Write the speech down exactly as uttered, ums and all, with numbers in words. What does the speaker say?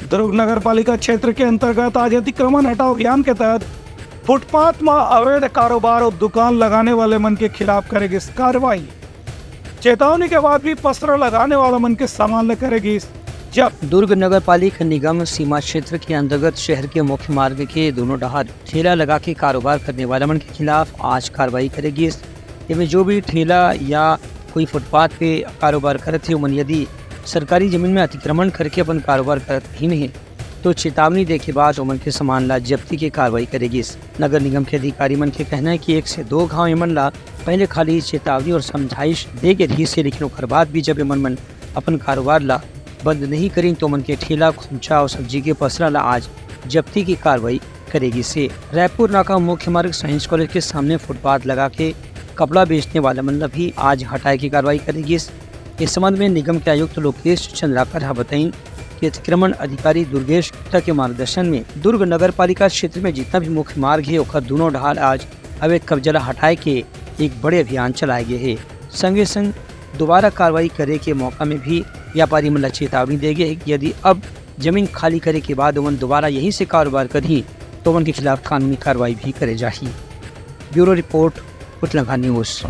दुर्ग नगर पालिका क्षेत्र के अंतर्गत आज अतिक्रमण हटाओ अभियान के तहत फुटपाथ म अवैध कारोबार अउ दुकान लगाने वाले मन के खिलाफ करे गिस कार्रवाई। चेतावनी के बाद भी पसरा लगाने वाला मन के सामान ल करे गिस जब्त। दुर्ग नगर पालिका निगम सीमा क्षेत्र के अंतर्गत शहर के मुख्य मार्ग के दोनों डहार ठेला लगा के कारोबार करने वाला मन के खिलाफ आज कार्रवाई करे गिस। एमे जो भी ठेला या कोई फुटपाथ पे कारोबार करत हे, ओमन यदि सरकारी जमीन में अतिक्रमण करके अपन कारोबार करत रहिन हे, तो चेतावनी दे के बाद ओमन के सामान ला जब्ती के कार्रवाई करे गिस। नगर निगम के अधिकारी मन के कहना है कि एक से दो घाव एमन ला पहले खाली चेतावनी और समझाइश दे के रहिस हे, लेकिन ओकर बाद भी जब एमन मन अपन कारोबार ला बंद नहीं करिन, तो ओमन के ठेला, खुमचा और सब्जी के पसरा ला आज जब्ती की कार्रवाई करे गिस हे। रायपुर नाका मुख्य मार्ग साइंस कॉलेज के सामने फुटपाथ लगा के कपड़ा बेचने वाला मन ला भी आज हटाए की कार्रवाई करे गिस। इस संबंध में निगम के आयुक्त लोकेश चंद्राकर ह बताइन कि अतिक्रमण अधिकारी दुर्गेश गुप्ता के मार्गदर्शन में दुर्ग नगर पालिका क्षेत्र में जितना भी मुख्य मार्ग हे, ओकर दोनों डहार आज अवैध कब्जा ला हटाए के एक बड़े अभियान चलाए गए हे। संगे संग दोबारा कार्रवाई करे के मौका में भी व्यापारी मन ला चेतावनी दे गए हे कि यदि अब जमीन खाली करे के बाद ओमन दोबारा यहीं से कारोबार करही, तो ओमन के खिलाफ कानूनी कार्रवाई भी करे जाही। ब्यूरो रिपोर्ट, उतलंघा न्यूज।